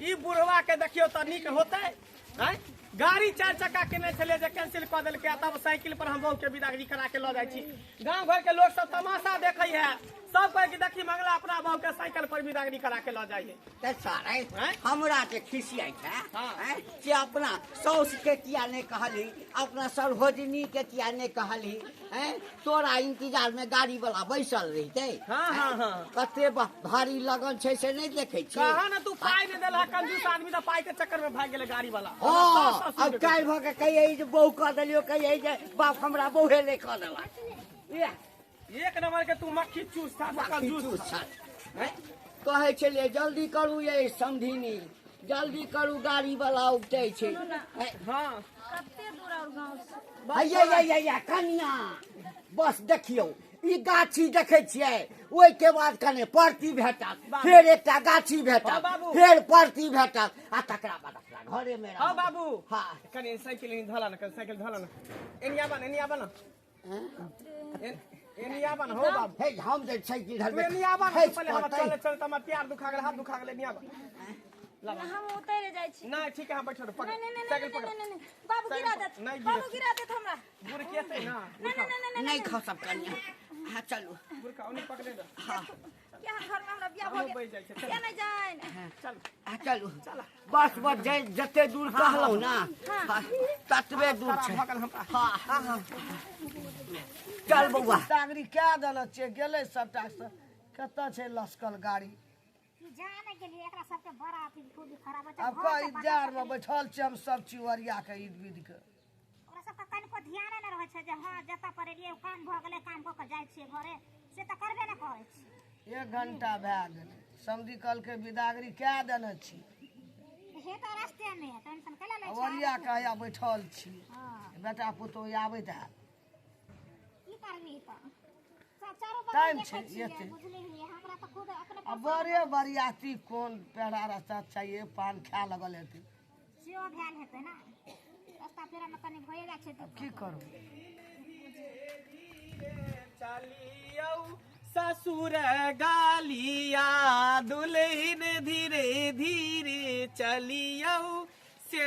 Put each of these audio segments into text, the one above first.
ई बुढ़वा के देखियौ तऽ नीक होतै आँय। गाड़ी चारि चक्का केने छलियै जे कैंसिल कऽ देलकै आ तब साइकिल पर हम बहू के विदागरी करा के लऽ जाइ छी। गाँव घर के लोक सब तमाशा देखै है, सब कहै कि देखी मंगला अपना बहू के साइकिल पर विदागरी करा के लऽ जाइ है। तऽ सर आँय? हमरा जे खिसियाइ छै हाँ। आँय, से अपना साउस के किया नहि कहलही, अपना सरहोजनी के किया नहि कहलही? आँय, तोरा इंतजार में गाड़ी वाला बैसल रहितै। हाँ, हाँ, हाँ। कते भारी लगन छै से नहि देखै छी। कहा ना तू पाई नहीं देलहा, कंजूस आदमी तऽ पाई के चक्कर में भाग गेलै गाड़ी वाला। हाँ, सास ससुर अब के काल्हि भऽ के कहियै जे बहू कऽ देलियौ, कहियै जे बाप हमरा बहूए नहि कऽ देलक। इएह। एक नंबर के तू मक्खी चूस था, मक्खी कंजूस चूस था। था। हैं? कहै छलियै जल्दी करू ये समधिनी, जल्दी करू, गाड़ी वाला उठै छै। हैं? हाँ। कते दूर और गाँव से? हैया, हैया, हैया, कनिया बस देखियौ ई गाछी देखै छियै, ओहिके बाद कने परती भेटत, बाबू। फेर एकटा गाछी भेटत, हँ, बाबू। फेर परती भेटत आ तकरा बाद अपना घरे मे रहब। हँ बाबू। हाँ। कनी साइकिल एनी धला ना, कनी साइकिल धला ना, एनी आबा ना, एनी आबा ना, एनी आबा ना। हो बाबू। हे, हम जे साइकिल तू धरबै एनी आबा ना, हे, तू पहिले हमरा पड़तै। चले चले त हमर प्यार दुखा गेल, हाथ दुखा गेल, एनी आबा। हम उतरि जाइ छी। नहीं ठीक है, हम बैठो, पकड़ नहीं, नहीं, नहीं, साइकिल नहीं, पकड़। नहीं, नहीं, बाबू गिरा साइकिल देत। पकड़। नहीं बाबू गिरे। गिरा देत हमरा। गुड़ के छै ना? नहीं, नहीं, नहीं, नहीं, नहीं खसब कनिया, हाँ चलू। गुड़ का ओनी पकड़े दे। हाँ। क्या घर में हमरा बियाह भ हमहूँ गेल? बैठ जाइ छै, चल। किया नहीं जाइन? चल। हाँ, चलू। बस बस, जे जते दूर कहलहुँ ना, हाँ, ततबे दूर छै। भऽ गेल हमरा। हाँ, हाँ। चल बौआ। दागरी कए देने छियै, गेलै सबटा से। कतऽ छै लसकल गाड़ी? ई जाने गेलियै एकरा सबके बड़ा अथी खूब खराब छै। आब घर कह से इंतजार में बैठल छियै हम सब चीज ओरिया के ईद विद के। ओकरा सबके कनिको ध्याने नहि रहै छै जे हँ जतऽ पर एलियै काम भऽ गेलै, काम कऽ कऽ जाइ छियै घरे, से तऽ करबे नहि करै छै। 1 घंटा भए गेलै, समधी कहलकै विदागरी कए देने छी। हे तऽ रास्ते मे टेंशन कैला लै छै? ओरिया के हैया बैठल छी। हाँ। बेटा पुतोहु आबैत हैत। की करबही तऽ सब चारू बगल टाइम देखै छै, छियै, एते। बुझलिही, हमरा तऽ खुद अपने आ बड़े बरियाती कोन पेड़ा रास्ता चाहिए पान खाए लगल हेतै। सेहो भेल हेतै ना, रास्ता पेड़ा मे कनि भए जाइ छै आब की करू? चलियौ ससुर गालिया दुल्हन धीरे धीरे चलियौ से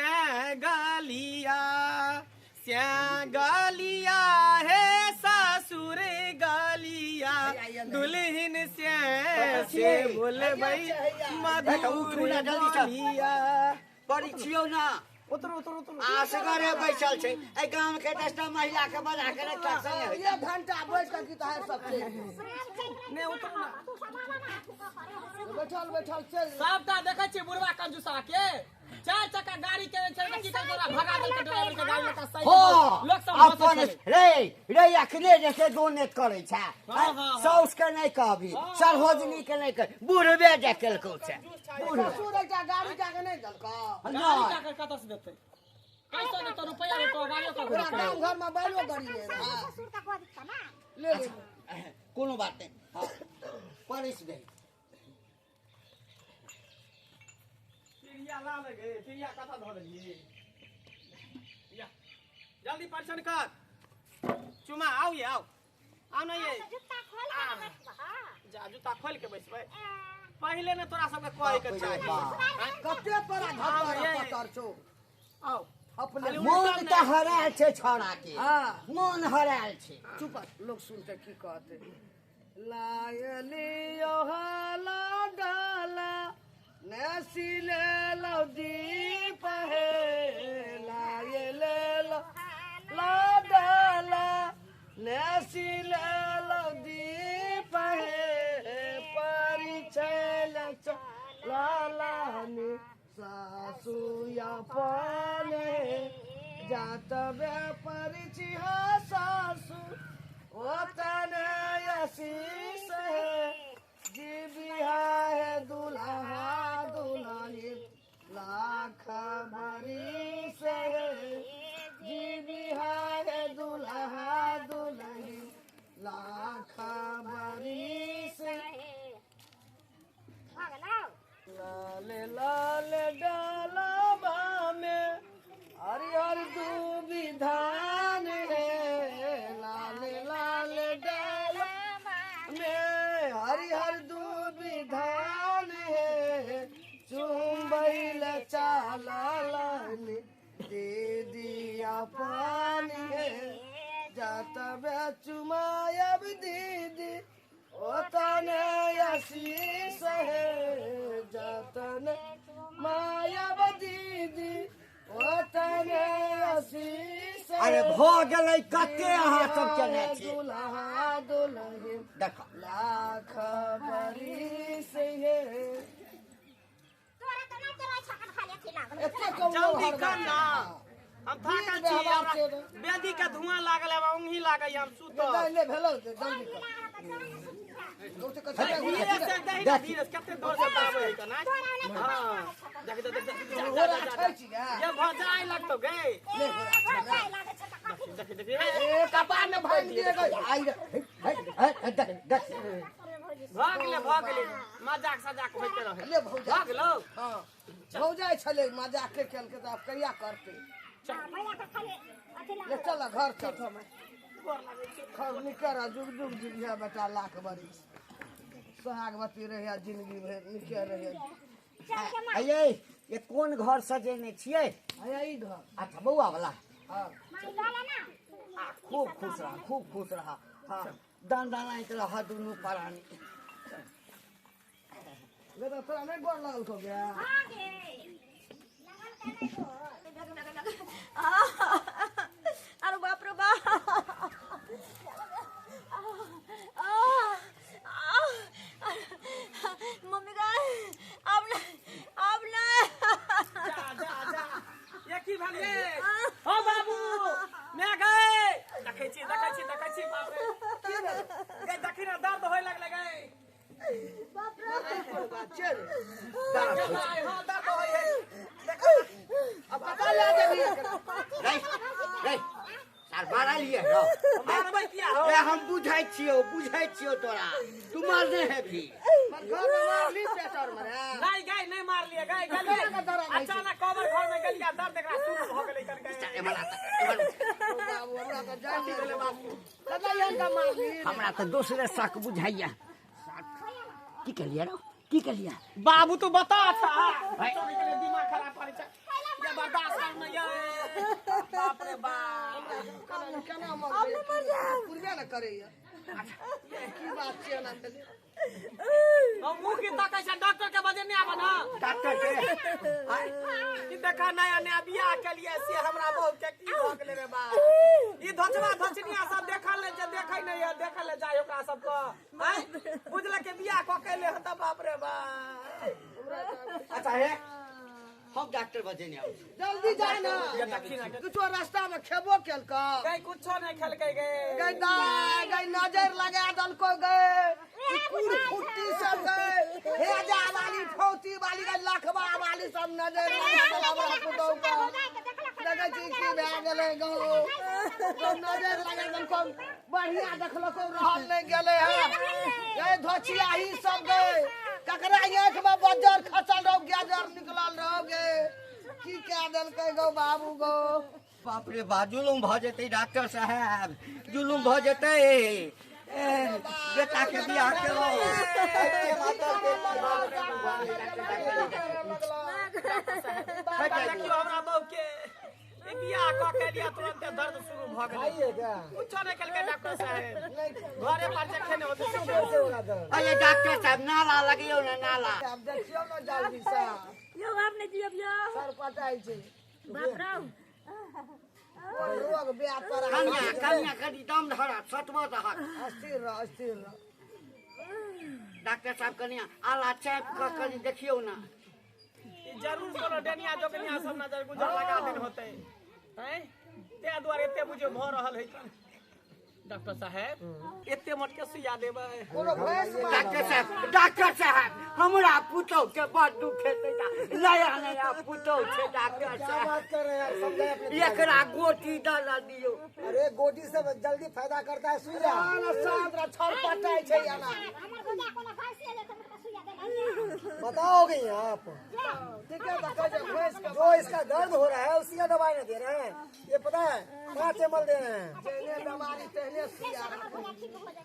गालिया, से गालिया हे ससुर गालिया दुल्हन से से बोलबै मधुर बोलिया। पढ़ै छियौ ना? उतरू उतरू उतरू। असगरे बैसल छै एहि गाम के 10टा महिला के बजा के रखला से नहि होइ। 1 घंटा बैठ के की तऽ सब चलि गेल। नहि उतरू ना। बैठल बैठल चलि गेल। सबटा देखै छियै बुढ़वा कंजूसा के 4 चक्का गाड़ी के छै तऽ की करतै, ओकरा भगा देलकै ड्राइवर के गाड़ी लऽ कऽ साइकिल हँ, पर। लोक सब हँसै अपन छलै। रे रे अखने जे छै डोनेट करै छै। हाँ, हाँ, हाँ। साउस के नहि कहबी, सरहोजनी के नहि कहबी, बुढ़बे जे केलकौ छै। ससुर एकटा गाड़ी टा के नहि देलकौ? गाड़ी टा के कतऽ से देतै? कैसे देतौ रुपैआ देतौ गाड़ियो कऽ पूरा देतौ। गाम घर में बैलो गाड़ी ले रहा। ससुर के कह देतौ ना। ले ले। कोनो बात नहि, हाँ, परसि दही। चिड़िया ला ले गे, चिड़िया कतऽ धऽ देलियै? या, जल्दी परछन कर। चुमा आउ ये, आउ आउ ना ये। जूता खोल के बैठबह। जा जूता खोल के बैसबै। पहिले ने तोरा सबके कहै के बाप रे चाही। बाप। आँय? कते तोरा आउ घपर ये। पतर छौ। आउ। अपने मोन तऽ हरायल छै छौड़ा के। हाँ। मोन हरायल छै। चुप, लोग सुनते की कहते? लायलियो हाला डाला नसी ले लो दीप हे, लायले लो ला डाला नसी ले लो दीप हे, परिचय लालानी सासुया पाने जातबे परिचय सासु ओतने आशीष है, जी बिहा है दुल्हा दुल्हन लाख बरिस है, जी बिहा है दुल्हा दुल्हन लाख बरिस है। भऽ गेलौ? लाल लाल डालबा में हरिहर दूबी धान है, लाल लाल डालबा ले चालनी दीदी अपन हे जतबे चुमायब दीदी ओतने आशीष हे जतने मायब दीदी ओतने आशीष। अरे भऽ गेलै कते अहाँ सब केने छी दुल्हा दुल्हिन देख लाख बरिस हे। तोरा तऽ नहि चलै छौ खाली अथी लागल। एते कम जल्दी कर ना, हम थाकल छी, हमरा छै। बेदी के धुआं लागल है, औंधी लागल हम सुतब। नहि नहि भेलौ जल्दी कर। धीरे से दही ना, धीरे से कते दौड़ से दाबै है कना। हां देख देख देख, जा जा जा ये भ जाय लगतो गे। देख देख ए कपार में भांग दिए गई आई देख देख भ गेलै भ गेलै, मजाक सजाक होइते रहे। ले भौजा भ गेलौ। हां भौजा छले मजाक के केलके त आब कहिया करते। ले चल घर चल घर निकर जुग जुग जिया बेटा लाख बरिस सोहागवती रहिया जिंदगी भरि निके रहिया। अये ये कोन घर सजेने छियै? अये ई घर। अच्छा बौआ वाला। हां खूब खुश रह, खूब खुश रह। हां दान दानाइत रह दुनू प्राणी। ले त तोरा नहि गोर लागल को गया। हां गे लागल के नहि गोर। अरे बाप रे बाप, मम्मी का अब ना अब ना जा जा जा, ये की भेलिए? हो बाबू मैं गए देखै छी देखै छी देखै छी बाप रे की भेल गे? देखी ना दर्द होय लगलै गे। बाप रे चल दर्द हां दर्द होय है। देखो अब पता ले जेबी। रे रे सार मारा लिए रहो मारबै किया हो? ए हम बुझै छियौ बुझै छियौ तोरा, तू मारने है भी। घर में मारली पेटर मरे। नहीं गए नहीं मारलिए गए गेलिए अचानक कबर घर में गेलिए दर्द एकरा शुरू भ गेलै कर गए। एमरा बाबू हमरा त जान गेलै बाबू कतना एहन का मारली। हमरा त दोसरे शक बुझाइया। की कहलिए रो की कहलिए बाबू तू बता। अच्छा दिमाग खराब करै छै ये बर्दाश्त कर नहीं ये। बाप रे बाप केना मर जाए पुरबे न करैया की बात छै ना भेलै। हम मुंह के ताकै छै डॉक्टर के बजे नहीं आबन। हां डॉक्टर के कि देखा नया नया बियाह के लिए से हमरा बहू के की भ गेलै रे बाप। ई धचवा धचनिया सब देखल ले जे देखै नहीं है देखल ले जाय ओकरा सब के। हैं बुझल के बियाह क के ले हन त बाप रे बाप। अच्छा हे हम डॉक्टर बजे नहीं आबै। जल्दी जाय ना कुछो रास्ता में खेबो केलको गई कुछो नहीं खेलकै गे। गई दाय गई नजर लगा दलको गई कुड़ फुट्टी सब गई हेजा वाली फौती वाली गई लखवा वाली सब नजर लगा दल हमरा पुतहु के। देखै छी की भए गेलै गौ नजर लगा दलको बढ़िया देखलको रहल नहीं गेलै हँ। गई धोचिया ही सब गई ककरा आँख में बजर खसल रहो गजर निकलल रहो गे की कह देलकै गौ बाबू गौ। बाप रे बा जुलुम भऽ जेतै डॉक्टर साहेब जुलुम भऽ जेतै। बेटा के बियाह केलहुँ। देखियौ हमरा बहू के बियाह क के लिया तुरंते दर्द शुरू भ गेलै। कुछो नहीं केलकै डॉक्टर साहेब घरे पर जखन होतै। अरे डॉक्टर साहेब नाला लगियौ ना नाला। आब देखियौ ना जल्दी से यौ आप नहीं जियब यौ सर पटाइ छै बाप रे रोग व्यापार। कन्या कन्या कनि दम धरा सटबऽ दहक। अस्थिर रह अस्थिर रह। डॉक्टर साहब कनिया आला चापि कऽ कनि देखियौ ना। जरूर कोनो डनिया जोगनिया सब नजर गुजर लगा देन होतै हैं ते दुआरे एते बुझे भ रहल है। डॉक्टर साहेब एते मोट के सुइया देबै? कोनो भैंस डॉक्टर साहब डॉक्टर साहब हमरा पुतहु के बड़ दुख हेतै। नया नया पुतहु छै डॉक्टर क्या साहब बात कर रहे हैं यार, समझाए अपने। एकरा गोटी दऽ दियौ। अरे गोटी से जल्दी फायदा करता है सुइया। सारा छर पटाइ छै एना। हमर भौजा कोनो भैंस ले त हमरा सुइया देला। बताओगे आप ठीक है तो कहै छै भैंस के जो इसका दर्द हो रहा है उसी का दवाई नहीं दे रहे हैं। ये पता है 5 ml दे रहे हैं। जेहने बीमारी तेहने सुइया। हमर भौजा ठीक हो जाए।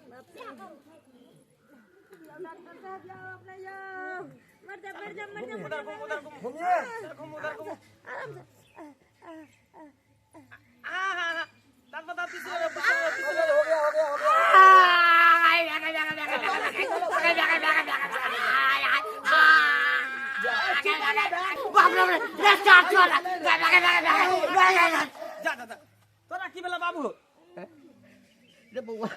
डॉक्टर साहब जाओ अपने जाओ। मर जा मर जा मर जा। उधर घूम उधर घूम घूमिए। उधर घूम उधर घूम। आराम से। हां हां हां तब बता तीसरा हो गया हो गया हो गया। बाप रे रे चार चला जा जा जा तोरा की भेला बाबू? रे बौआ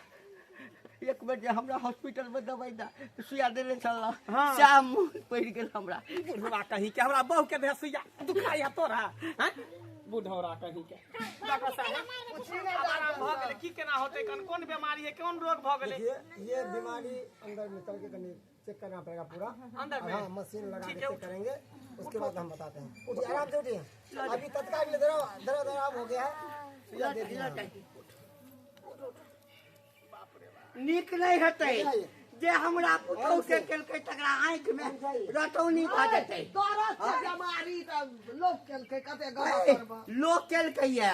एक बेर जे हमरा हॉस्पिटल में दवाई दा सुइया देने छल हाँ। श्याम मुँह पड़ि गेल हमरा। बुढ़वा कहीं के हमरा बहू के देह सुइया दुखाई है तोरा हैं? बुढ़ौरा कहीं के। डॉक्टर साहब आराम भऽ गेलै की केना होतै कन कोन बीमारी है कोन रोग भऽ गेलै? ये ये बीमारी अंदर में चल के कहीं चेक करना पड़ेगा पूरा अंदर में? हाँ मशीन लगा ठीक के है, चेक करेंगे उसके बाद हम बताते हैं। उठिए आराम से उठिए। अभी तत्काल के लिए दर्द आराम हो गया है। सुइया दे दिया। नीक नहीं हेतै जे हमरा पुतहु के केलकै तकरा आँखि में रतौनी भऽ जेतै। दर्द के बीमारी तऽ लोक केलकै कते गलत करबा। लोक केलकै ये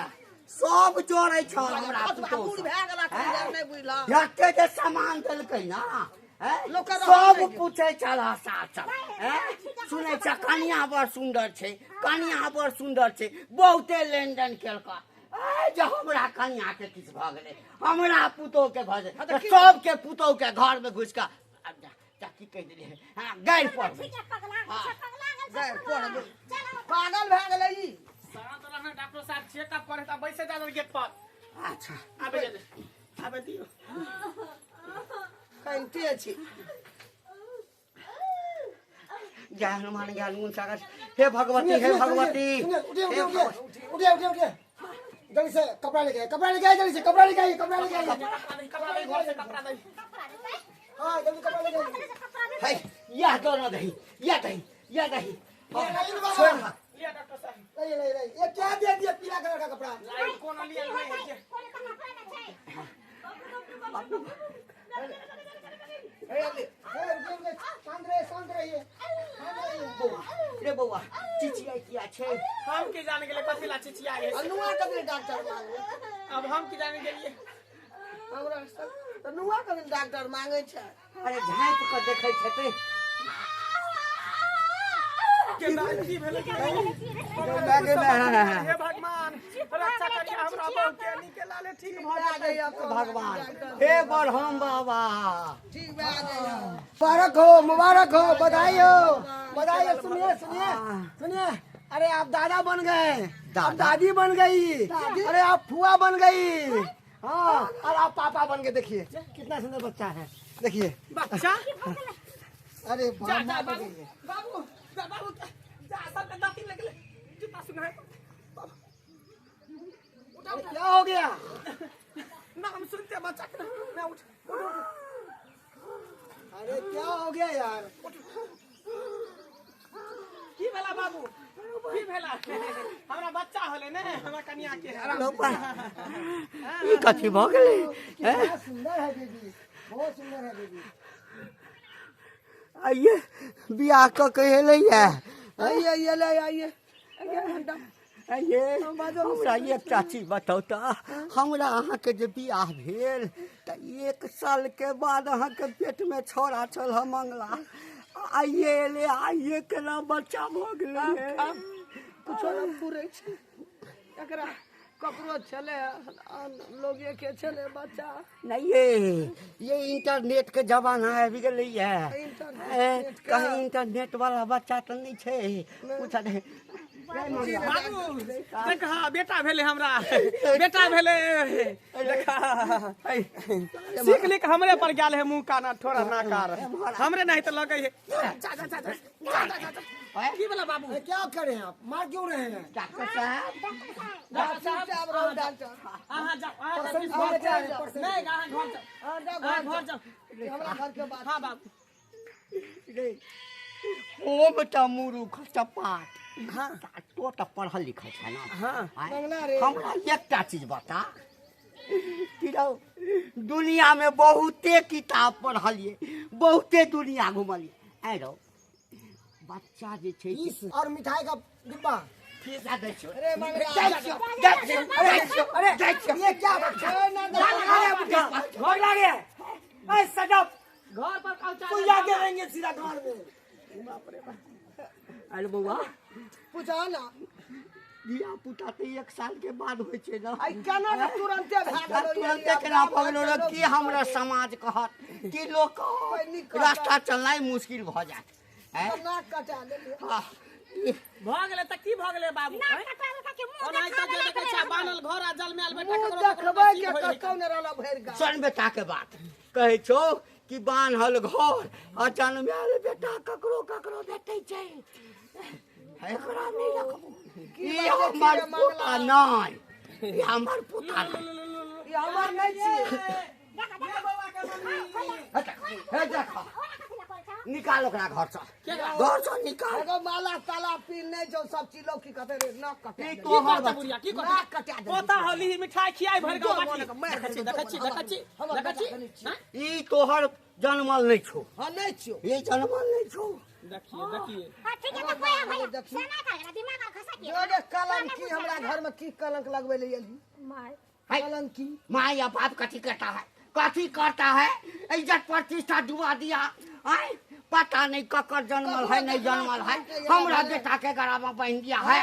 सब जोड़ै छल हमरा पुतहु बूढ़ भए गेला नहि बुझला। जते जे सामान देलकै ना लोक सब पूछै छल साथ सुनै छ कनिया बड़ सुन्दर छै कनिया बड़ सुन्दर छै बहुते लेनदेन केलका। जे हमरा कनिया के किछु भऽ गेलै हमरा पुतोह के भऽ गेलै सबके पुतोह के घर में घुसि कऽ की कहि देलियै हँ गारि पढ़बै। पागल भए गेलै ई। शांत रहना डॉक्टर साहब चेकअप करे त बैसे जा गेट पर। अच्छा आबे जा आबे दियो कनिते छी। जय हनुमान ज्ञान गुण सागर हे भगवती हे भगवती। उठिए उठिए उठिए उठिए उठिए जल्दी से कपड़ा लेके आइए कपड़ा लेके आइए जल्दी से कपड़ा लेके आइए कपड़ा लेके आइए कपड़ा दे घर से कपड़ा दे। हाँ जल्दी कपड़ा लेके आइए। है यह दोनों दही यह दही यह दही लिया डॉक्टर साहब नहीं नहीं नहीं ये क्या दे दिया पीला कलर का कपड़ा? लाइट कोना लिया नहीं है। शांत रहिए शांत रहिए। रे बौआ चिचिया किया छै? हम की जाने गेलै कथी ला चिचिया है? नुआ कथी डॉक्टर मांगे? अब हम की जाने गेलिए हमरा सब तऽ नुआ कथी डॉक्टर मांगे छै? अरे झाँपि कऽ देखै छतै के की भेलै? हे भगवान रक्षा करिए हमरा बहू के नीके लाले ठीक भऽ जेतै भगवान। हे बरहम बाबा ठीक भए जाइए। मुबारक हो मुबारक हो बधाई हो बधाई हो। सुनिए सुनिए सुनिए अरे आप दादा बन गए आप दादी बन गई अरे आप फुआ बन गई हाँ और आप पापा बन गए। देखिए कितना सुंदर बच्चा है देखिए बच्चा। अरे जा जा बाबू बाबू जा बाबू जा सबके दाँती लगले जूता सुनाए। क्या हो गया? नाम सुनते बच्चा के ना उठ उठ। अरे क्या हो गया यार? की भेला बाबू की भेला? हमरा बच्चा होले ने हमरा कनिया के। ई कथी भऽ गेलै? कितना सुंदर है बेबी बहुत सुंदर है बेबी। आइए बियाह कऽ के एलैया। आइए आइए आइए आइए हमरा एकटा चीज बताउ तऽ हमरा अहाँके जे बियाह भेल तऽ 1 साल के बाद अहाँके पेटमे छौड़ा छल हम मंगला आइए एलै आइए केना बच्चा भऽ गेलै? कुछो नहि पूरै छै एकरा ककरो छलै लोगे के छलै बच्चा। नहीं ये इंटरनेट के जमाना आबि गेलैया। कहीं इंटरनेट वाला बच्चा तऽ नहि छै पूछ नहि। बाबू देखा बेटा भेलै हमरा बेटा भेलै देखा सीख लिख हमरे पर गेल है मुँह काना ठोरा नाकार हमरे नहीं तऽ लगै है। जा जा जा जा जा जा की भेला बाबू? क्या कर रहे हैं आप? मार क्यों रहे हैं? डॉक्टर साहब डॉक्टर साहब डॉक्टर अहाँ जाओ अहाँ जाओ नहीं अहाँ घर जाओ अहाँ घर जाओ हमरा घर के बात। हाँ बाबू रे ओम तऽ मुरुख चपाट। हाँ तो तऽ पढ़ल लिखल छै ना। हाँ हमरा एकटा चीज बता कि दुनिया में बहुते किताब पढ़लिए बहुते दुनिया घुमलिए आइ रौ बच्चा जे छै और मिठाई का डिब्बा फीस दै छियौ। अरे अरे ये क्या घर लागे अरे सजब घर पर पहुंचा सुइया दे देंगे सीधा घर में। अरे बौआ पूछा ना धिया पुता तऽ एक साल के बाद होइ छै ने आई केना के तुरंते भए गेलो तुरंते केना भऽ गेलो रे की हमरा समाज कहत की लोक कहत रास्ता चलनाइ मुश्किल भऽ जायत आँय? नाक कटा लेलियै हाँ, भऽ गेलै तऽ की भऽ गेलै बाबू नाक आँय? कटा लेलकै कि मुँह ओनाहिते देखा जे देखै छै बान्हल घर आ जलमायल बेटा मुँह ककरो ककरो देखबै नसीब के होइ है। कतौ नहि रहल भरि गाँव सन बेटा के बात कहै छौ कि बान्हल घर आ जनमायल बेटा ककरो ककरो भेटै छै एकरा नहि रखबो ई हमर पोता नहि ई हमर पोता नहि ई हमर नहि छियै ये बौआ के मम्मी हे देख निकाल ओकरा घरसँ घरसँ निकाल एगो माला ताला पीन नहि छौ सब चीज लोक की कहते रे नाक कटा ई देलकै। की तोहर करतै बच्चा बुढ़िया की करतै नाक कटा देलकै। पोता होली मिठाई खियाई भरि गाँव दो बाटी मोन के मारि देखै छी देलकै, देखै छी देखै छी हमर देखै छी बेटा कनि छी। आँय? ई तोहर जनमल नहि छौ हँ नहि छियौ ई जनमल नहि छौ देखिए देखिए हाँ ठीक है तो कोई भैया से ना कर दिमाग और खसा के जो रे कलंकी हमरा घर में की कलंक लगबै ले एलही माय है। कलंकी माँ या बाप कथी करता है कथी करता है इज्जत प्रतिष्ठा डुबा दिया आय पता नहीं ककर जनमल है नहीं जनमल है हमरा बेटा के गला में बांध दिया है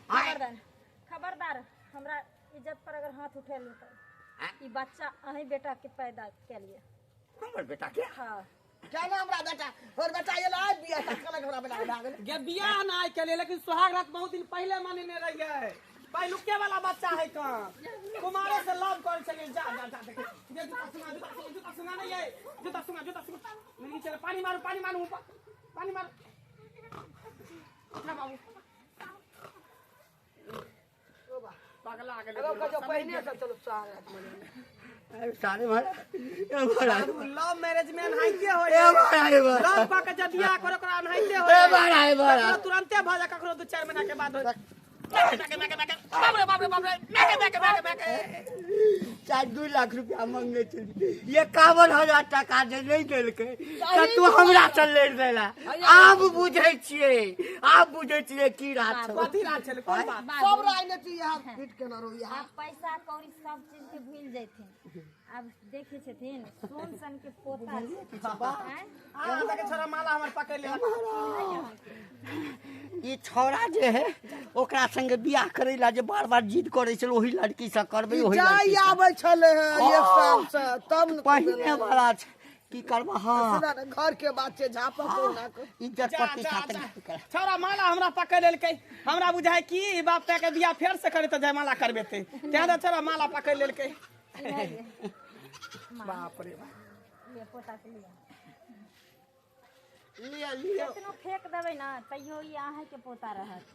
आय खबरदार खबरदार हमरा इज्जत पर अगर हाथ उठेलू तऽ ई बच्चा अहीं बेटा के पैदा केलिए हमर बेटा के हाँ केना हमरा बेटा और बेटा एला आइ बियाह तऽ कलंक हमरा बेटा के भए गेलै गे बियाह ना केलिए लेकिन सुहाग रात बहुत दिन पहले मनेने रहिए पहिलुके वाला बच्चा है कहाँ कुमारे से लव करे छलिए जा जा जा देखे जे जूता सुना जूता सुना जूता सुना नहीं है जूता सुना जूता सुना नहीं चले पानी मारो पानी मारो ऊपर पानी मारो उठा बाबू पगला गेलै एगो कहै छौ पहिने से चलो सुहाग रात मनेने। अरे सारे महाराज ए महाराज लव मैरिज में एनाहिते होय ए महाराज ए लव महाराज कऽ के जब बियाह करे ओकरा एनाहिते ए होय महाराज ए ककरो महाराज तुरंते भऽ जाय ककरो 2-4 महीना के बाद होय बाप रे बाप रे बाप रे मैके मैके मैके मैके 4-2 लाख रुपया मांगने छलियै 51,000 टाका जे नहि देलकै तऽ तू हमरा से लड़ि देला आब बुझै छियै आब बुझै छियै की रात छौ कथी राज छलै कोन बात सब राजनीति इएह फिट केने रहू इएह आब पैसा कौड़ी सब चीज के भूल जैथिन आब देखे छथिन सोन सन के पोता छै। आँय? आ देखे छोरा माला हमर पकड़ लेलक ई छौड़ा जे है ओकरा संगे बियाह करै ला जे बार बार जिद करै छल ओही लड़की से करबै ओही जाय लड़की से। आबै छलै हँ एक साल से तब ने पहिने वाला छै की करबा हाँ सुना ने, घर के बात छै झापक कोना के इज्जत जा प्रतिष्ठा जा तऽ जा नहि कर छौड़ा माला हमरा पकड़ लेलकै हमरा बुझाय की ई बाप के बियाह फेर से करे तऽ जयमाला करबेतै तें तऽ छौड़ा माला पकड़ लेलकै बाप रे बाप ले पोता के लिअ लिअ लिअ केतनो फेंक देबै ने तैयो ई अहाँके पोता रहत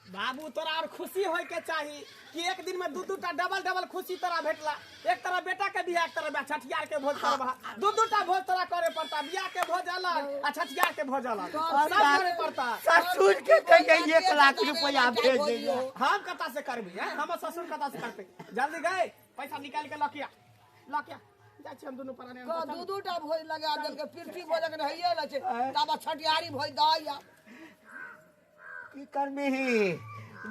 बाबू तोरा और खुशी होय के चाही कि एक दिन में दू दू टा डबल डबल खुशी तोरा भेटला एक तरफ बेटा के बियाह एक तरफ छठियार के भोज करबा दू दू टा भोज तोरा करे पड़ता बियाह के भोज अलग आ छठियार के भोज अलग सब करे पड़ता ससुर के कहिए 1 लाख रुपया भेज दियो हम कता से करबी हैं हमर ससुर कता से करते जल्दी गए पैसा निकाल के लकिया लकिया जाइ छी हम दुनू प्राणी दू दू टा भोज लगा देलकै पृथ्वी भोजक रहैये ने छै ताबा छठियारी भोज दऽ की करबिही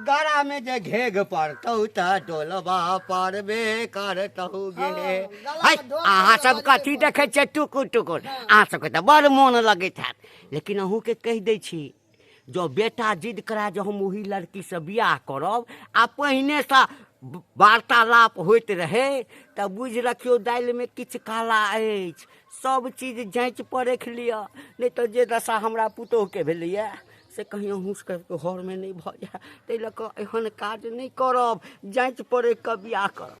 गरा में जे घेघ पड़तौ तऽ डोलबा पड़बे करतौ गे गला है में ढोल अहाँ सब पड़तौ, कथी देखै छियै टुकुर टुकुर अहाँ सबके तऽ बड़ मोन लगैत हैत लेकिन अहूँके कहि दै छी जँ बेटा जिद करा जे हम ओही लड़कीसँ बियाह करब आ पहिनेसँ वार्तालाप होइत रहै तऽ बुझि रखियौ दालिमे किछु काला अछि सब चीज जाँचि परखि लिअ नहि तऽ जे दशा हमरा पुतोहुके भेलैए से कहीं अहूँ सबके घरमे नहि भऽ जाए ताहि लऽ कऽ एहन काज नहि करब जाँचि परखि कऽ बियाह करब।